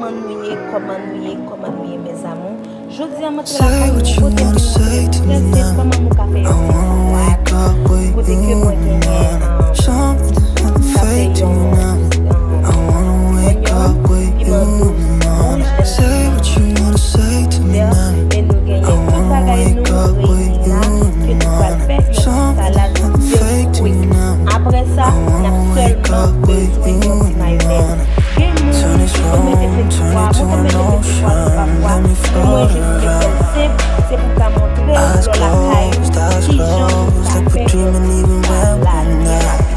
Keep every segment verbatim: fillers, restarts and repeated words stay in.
Kòman nou ye, kòman nou ye, kòman nou ye, mes amours? Jodi a, m antre lakay mwen, kote m vin rantre, trè senp, kòman nou ka fè yon ti swat, kote ke mwen genyen, um, sa se yon, um, onyon, piman dous, wouj, vè, e nou genyen tout bagay nou reyini la, ke nou pral fè yon ti salad de fruit. Apre sa, n ap sèlman bezwen yon ti mayonèz. Gen moun ki konn mete peti pwa, mwen konn mete peti pwa, se pa pwa, men mwen jis vle fè l senp, se pou m ka montre w lò lakay ki jan pou w ka fè yon ti salad trè rapid.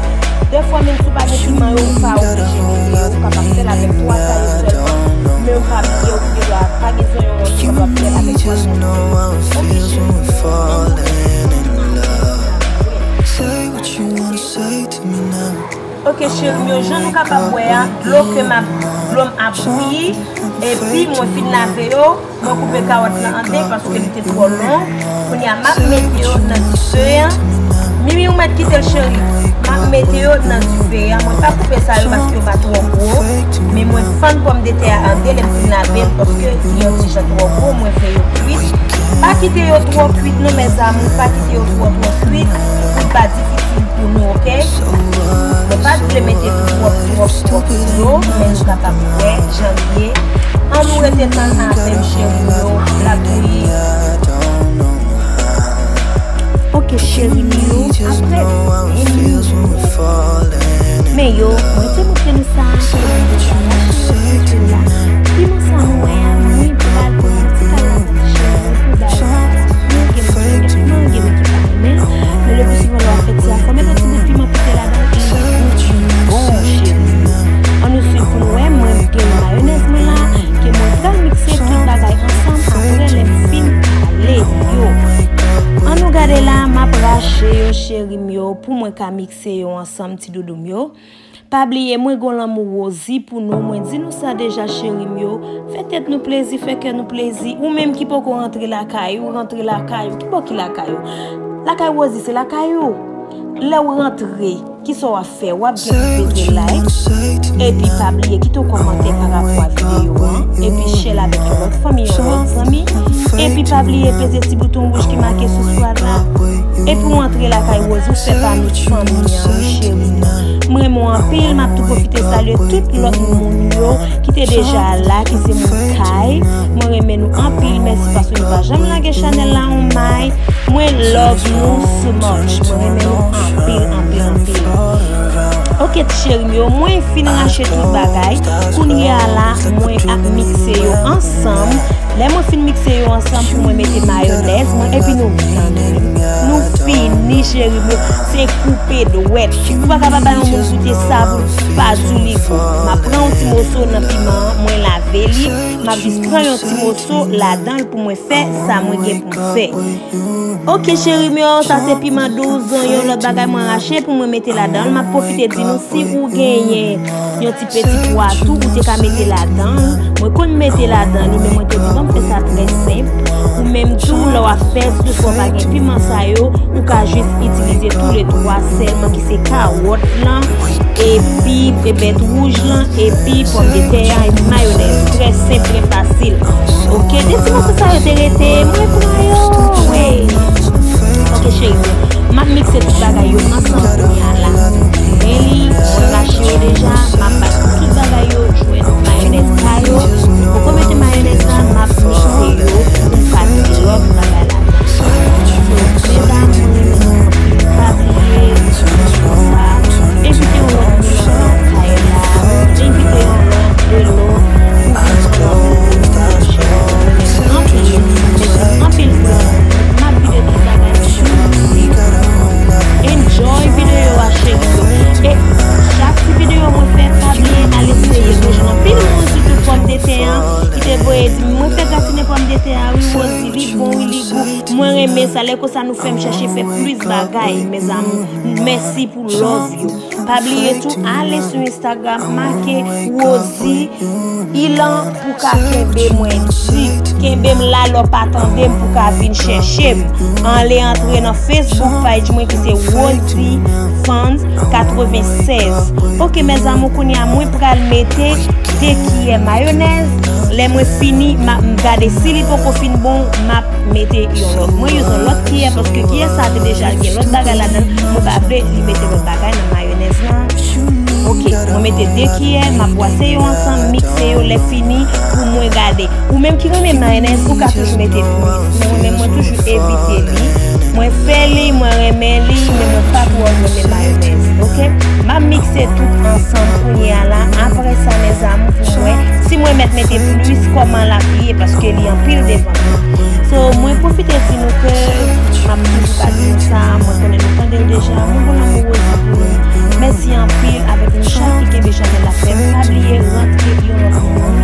Dèfwa menm si w pa gen piman yo, ou pa oblije mete yo, ou kapab fè l avèk twa sa yo sèlman, men ou pa bliye ou gen dwa pa gen zonyon an tou, w kapab fè l avèk twa sa yo. Oke cheri m yo, jan nou kapab wè a, dlo ke m ap, dlo m ap bouyi, epi mwen fin lave yo, mwen koupe kawòt lan an de paske li te twò long. Kounye a, m ap mete yo nan dife a. Mimi, ou mèt kite l, cheri. M ap mete yo nan dife a. Mwen pa koupe sa yo paske yo pa twò gwo. Men mwen fann pòmdetè a an de lè m fin lave l paske li yon ti jan twò gwo. Mwen vle yo kwit. Pa kite yo twò kwit non, mes amours. Pa kite yo twò, twò kwit pou l pa difisil pou nou, oke? Mwen pa t vle mete twòp, twòp, twòp dlo, men nou kapab wè jan l ye. Ann nou rete tann avè m, cheri m yo, l ap bouyi. Oke, cheri m yo, apre de minit, men yo, mwen te montre nou sa, cheri m yo, sa la, cheri m yo, la. Piman sa nou wè a, mwen pral pran yon ti kalòt, cheri m yo, pou bay. Mwen gen moun ki renmen, mwen gen moun ki pa renmen. Men le pli souvan lè w ap fè ti afè, mete yon ti bout piman pike ladan l, li bon, cheri m yo. Ann nou swiv pou nou wè, mwen gen mayonèz mwen la, ke mwen pral mikse tout bagay ansanm apre lè m fin kale yo. Ann nou gade la, m ap rache yo, cheri m yo, pou mwen ka mikse yo ansanm, ti doudou m yo. Pa bliye, mwen gon lanmou Rosie pou nou. Mwen di nou sa deja, cheri m yo. Fè tèt nou plezi, fè kè nou plezi. Ou menm ki poko rantre lakay ou, rantre lakay ou. Ki bò ki lakay ou? Lakay Rosie se lakay ou. Lè w rantre, kisa w ap fè? W ap gen pou peze like. Epi pa bliye kite yon kòmantè pa rapò a videyo an. Epi share l avèk yon lòt fanmi, yon lòt zanmi. Epi pa bliye peze ti bouton wouj ki make subscribe la. Epi w antre lakay Rosie, ou fè pami fanmi an, wi, cheri m yo. M renmen w anpil, m ap tou pwofite salye tout lòt moun yo ki te deja la, ki se moun kay. Mwen renmen nou anpil, mèsi paske nou pa janm lage chanèl la on may. Mwen love nou so much. Mwen renmen nou anpil, anpil, anpil. Oke, ti cheri m yo, mwen fin rache tout bagay. Kounye a la, mwen ap mikse yo ansanm. Lè mwen fin mikse yo ansanm pou mwen mete mayonèz mwen, epi nou, nou fini, cheri m yo. Se koupe dwèt. Ou pa ka pa bay yon moun goute sa pou l pa di w li gou. M ap pran yon ti moso nan piman an, mwen lave li. M ap jis pran yon ti moso ladan l pou mwen fè sa mwen gen pou m fè. Oke, cheri m yo, sa se piman dous, zonyon, lòt bagay mwen rache pou mwen mete ladan l. M ap pwofite di nou, si ou genyen yon ti peti pwa tou, ou te ka mete ladan l. Mwen konn mete ladan li, men mwen te di, ban m fè sa trè senp. Ou menm tou, lè w ap fè, si toutfwa w pa gen piman sa yo, ou ka jis itilize toulètwa sèlman ki se kawòt lan, epi bèt wouj lan, epi pòmdetè a, epi mayonèz. Trè senp, trè fasil. Oke, de ti moso sa yo te rete, mwen pran yo. Wi. Oke, cheri. M ap mikse tout bagay yo ansanm kounye a la. Men li, mwen rache yo deja, m ap bat tout bagay yo jwenn mayonèz pa yo. Poko mete mayonèz la, m ap mikse yo pou m pa di lòt bagay la. Mezanmi, pa bliye, envite yon lòt moun nan kay la, envite yon lòt de lòt, pou vin pran yon lòt moun. Anpil, anpil, m ap vide tout bagay sou YouTube. Enjoy videyo a, cheri yo. E chak ti videyo mwen fè, pa bliye al eseye. Mwen jwenn anpil moun sou tout pòmdetè an ki te voye di m, mwen fè gratine pòmdetè a, wi, Rosie, li bon, wi, li gou. Mwen renmen sa. Lè konsa nou fè m chèche fè plis bagay, mes amours. Mèsi pou love yo. Pa bliye tou, ale sou Instagram, make Rosie Ilan pou ka kenbe mwen di. Kenbe m la lè w pa tande m pou ka vin chèche m. Ale antre nan Facebook page mwen ki se Rosie Fans katrevennsèz. Ok, mes amours, kounye a mwen pral mete de kiyè mayonèz. Lè mwen fini, m ap gade si li poko fin bon, m ap mete yon lòt. Mwen use yon lòt kiyè paske kiyè sa te deja gen lòt bagay ladan l. Mwen pa vle li mete lòt bagay nan mayonèz lan. Ok, mwen mete de kiyè, m ap bwase yo ansanm, mikse yo, lè fini pou mwen gade. Ou menm ki renmen mayonèz, ou ka toujou mete plis, men mwen menm mwen toujou evite li. Mwen fè li, mwen renmen li, men mwen pa twò renmen mayonèz. Ok, m ap mikse tout ansanm kounye a la. Apre sa, mes amours, pou mwen, si mwen mèt mete plis, kòman l ap ye, paske li anpil devan mwen. So, mwen pwofite di nou ke m ap toujou ka di nou sa, mwen konnen nou tande l deja, mwen gon lanmou Rosie pou nou. Mèsi anpil avèk nou chak ki kenbe chanèl la fèm. Pa bliye rantre yon lòt moun,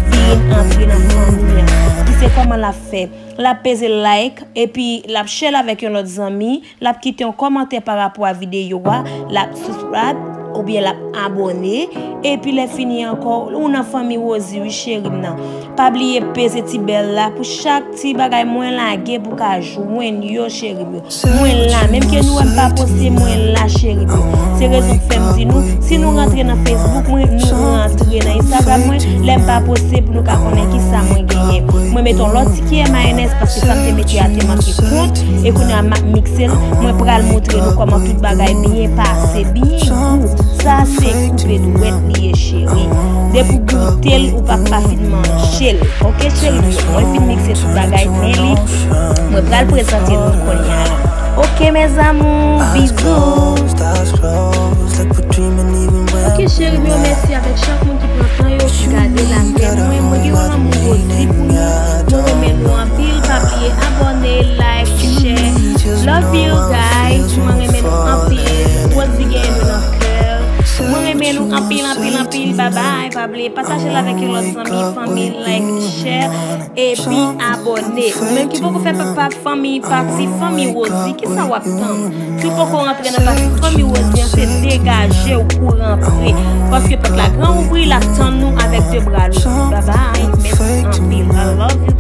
vin antre nan fanmi an. Ki se kòman l ap fè? L ap peze like, epi l ap share l avèk yon lòt zanmi, l ap kite yon kòmantè pa rapò a videyo a, l ap subscribe, oubyen l ap abòne, epi lè fini ankò, ou nan fanmi Rosie wi cheri m nan. Pa bliye peze ti bèl la pou chak ti bagay mwen lage pou ka jwenn yo cheri m yo. Mwen la, menm ke nou wè m pa poste, mwen la cheri m yo. Se rezon k fè m di nou, si nou rantre nan Facebook mwen, nou rantre nan Instagram mwen, lè m pa poste pou nou ka konnen kisa mwen genyen. Mwen mete yon lòt ti kiyè mayonèz paske sa m te mete a te manke kont, e kounye a m ap mikse l, mwen pral montre nou kòman tout bagay byen pase, byen gou. Sa se koupe dwèt li ye cheri. Depi w goute l, ou p ap pa fin manje l. Ok cheri m yo, mwen fin mikse tout bagay, men li, mwen pral prezante nou kounye a la. Ok mes amours, bizou. Ok cheri m yo, mèsi avèk chak moun ki pran tan yo pou gade l avèk mwen. Mwen gen yon lanmou Rosie pou nou. Mwen renmen nou anpil. Pa bliye abòne, like, share. Love you guys. Mwen renmen nou anpil. Rosie gen nou nan kè. Mwen renmen nou anpil, anpil, anpil. Bye bye. Pa bliye pataje l avèk yon lòt zanmi, fanmi, like, share, epi abòne. Ou menm ki poko fè pa fanmi, pati fanmi Rosie, kisa w ap tann? Si w poko rantre nan pati fanmi Rosie an, se degaje w pou rantre. Paske pòt la gran ouvri, l ap tann nou avèk de bra louvri. Bye bye, mèsi anpil. I love you.